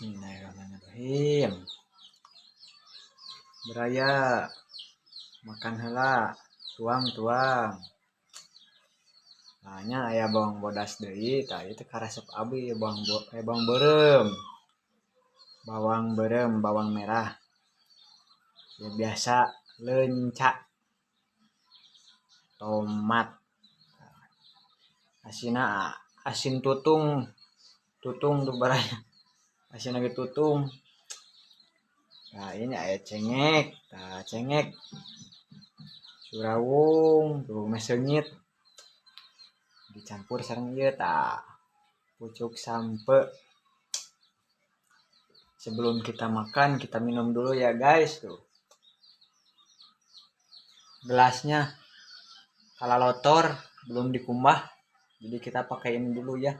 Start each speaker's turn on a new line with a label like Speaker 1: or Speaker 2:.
Speaker 1: Bismillahirrahmanirrahim. Baraya, makan heula, tuang-tuang. Nah, nya aya bawang bodas deui, tah ieu teh karesep abi bawang beureum. Bawang beureum, bawang merah. Ya biasa leunca. Tomat. Asinna asin tutung. Tutung tuh baraya. Asin lagi tutung. Nah, ini aya cengek. Nah, cengek. Surawung tuh meh seungit. Dicampur sareng ieu tah. Pucuk sampe. Sebelum kita makan, kita minum dulu ya guys tuh. Gelasnya kalalotor belum dikumbah, jadi kita pakai ini dulu ya.